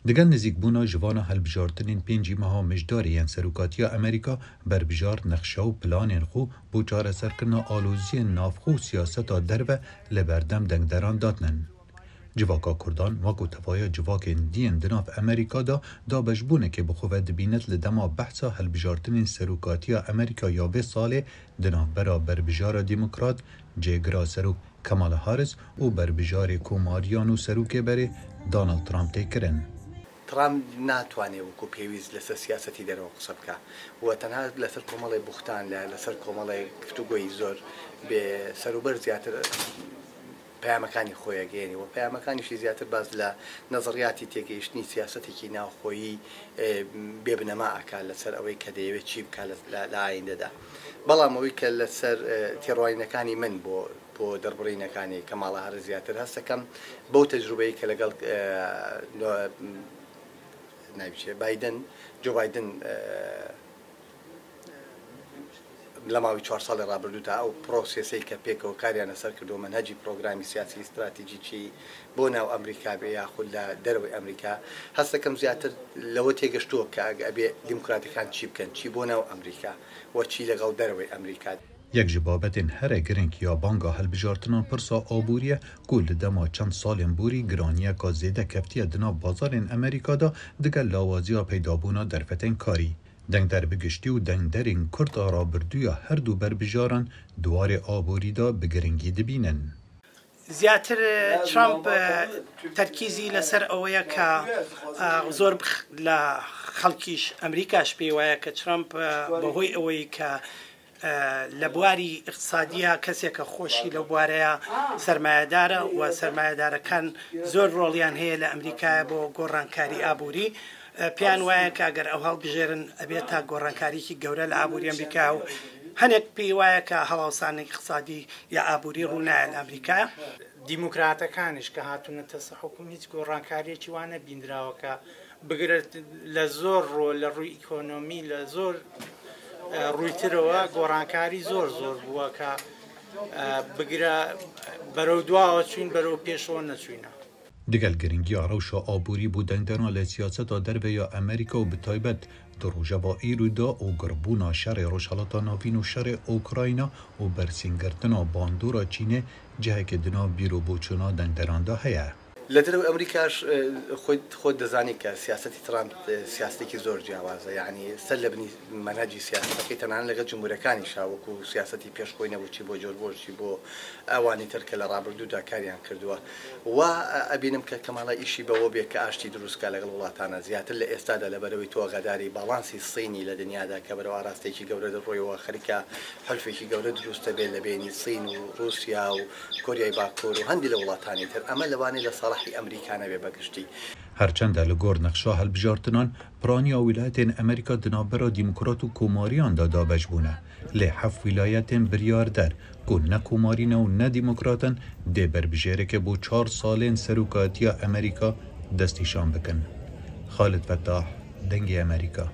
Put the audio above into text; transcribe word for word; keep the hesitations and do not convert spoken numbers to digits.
Digel nêzîkbûna ji vana hilbijartinên pêncî meha mijdarê yên serokatiya Amerîka, berbijar nexşe û planên xwe bo çareserkirina aloziyên navxwe û siyaseta derve li berdem dengderan datnin. Civaka Kurdan wek û tevaya civakên diyên di nav Amerîka de dabeşbûnekê bi xwe ve dibînit li dema behsa hilbijartinên serokatiya Amerîka ya vê salê di navbera berbijara demokrat, cêgira serok Kamala Harris û berbijarê komariyan û serokê berê Donald Trump tê kirin. ترامپ ناتوانێت وەکو پێویست لەسەر سیاسەتی دەرەوە قسە بکە و تەنها لەسەر کۆمەڵی بوختان لە لەسەر کۆمەڵی گفتوگۆی زۆر بێ سەروبەر زیاتر پەیامەکانی خۆیەگەێنی و پەیامەکانیشی زیاتر باز لە نەزەڕیاتی تێگەیشتنی سیاسەتێکی ناوخۆیی بێبنەما ئەکا لەسەر ئەوەی کە دەیەوێت چی بکە لە ئایندەدا. بەڵام ئەوەی کە لەسەر تێڕوانینەکانی من بۆ بۆ دەربڕینەکانی کەماڵە هەر زیاتر هەستەکەم بەو تەجروبەی کە لەگەڵ ناویچێ بایدن، جۆ بایدن لە ماوەی چوار ساڵی ڕابردوودا ئەو پرۆسێسەی کە پێکەوە کاریانە سەر کردو مەنهەجی پرۆگرامی سیاسی استراتیژیی بۆ ناو ئەمریکا بێ یاخود لە دەرەوەی ئەمریکا، هەستەکەم زیاتر لەوە تێگەشتووە کە ئەگە ئەبێ دیموکراتەکان چی بکەن، چی بۆ ناو ئەمریکا و چی لەگەڵ دەرەوەی ئەمریکا. Yek ji babetên here girîng ya banga hilbijartinan pirsa aborî ye ku li dema çend salên borî giraniyeka zêde keftiye di nav bazarên Amerîka de digel lawaziya peydabûna derfetên karî. Dengder bi giştî û dengderên Kurd a rabirdû ya her du berbijaran di warê aborî de bi giringî dibînin. زیاتر ترامپ تەرکیزی لەسەر ئەوەیە کە زۆر لە خەڵکیش ئەمریکاش پێی وایە کە ترامپ بەهۆی ئەوەی کە لە بواری ئیقتسادیە کەسێکە خۆشی لەو بوارەیە سەرمایەدارە و سەرمایەدارەکان زۆر ڕۆڵیان هەیە لە ئەمریکایە بۆ گۆڕانکاری ئابووری. پێیان وایە کە ئەگەر ئەو هەڵبژێرن ئەبێت تا گۆڕانکاریکی گەورە لە ئابووری ئەمریکا و هەنێک پێی وایە کە هەڵاوسانی ئیقتسادی یا ئابووری ڕوونایە لە ئەمریکا. دیموکراتەکانیش کە هاتوونەتە سەر حوکم هیچ گۆڕانکاریەکی وانە بینراوە کە بگرە لە زۆر ڕۆ لە ڕووی ئیکۆنۆمی لە زۆر ڕوویترەوە گۆڕانکاری زۆر زۆر بووە کە بگرە بەرەو دواوە چوین بەرەو پێشەوە نەچوینە. Digel giringiya rewşa aborî bo dengderan li siyaseta derve ya Amerîka û bi taybet di rojeva îro de û girbûna şerê Rojhelata Navîn û şerê Ukrayna û bersîngirtina bandora Çînê cihekê di nav bîr û boçûna dengderan de heye. لە دەرەوەی ئەمریکاش خۆت خۆت دەزانی کە سیاسەتی ترامپ سیاستێکی زۆر جیاوازە، یعنی سەر لە بنی مەنهەجی سیاسەکەی تەنانەت لەگەڵ جمهورەکانیشا وەکو سیاسەتی پێش خۆی نەبوو چی بۆ جۆرج بۆش چی بۆ ئەوانی تر کە لە ڕابردوودا کاریان کردووە. وا ئەبینم کە کەماڵە ئیشی بەوە بێ کە ئاشتی دروستکە لەگەڵ وڵاتانە زیاتر لە ئێستادا لە بەرەوەی تۆ ئاگاداری باڵانسی سینی لە دنیادا کە بەرەو ئاراستەیەکی گەورە دەڕۆیەوە خەریکە حلفێکی گەورە دروست دەبێت لە بینی سین و رووسیا و کۆریای باکوور و هەندی لە وڵاتانی تر ئەمە لەوانەیە لە ساڵحی ئەمریکا نەبێ بەگشتی. Herçende li gor nexşa hilbijartinan piraniya wîlayetên Amerîka di navbera demokrat û komariyan de dabeş bûne, lê heft wîlayetên biryarder ku ne komarî ne û ne demokrat in dê berbijêrekê bo çar salên serokatiya Amerîka destnîşan bikin. Xalid Fettah, Dengê Amerîka.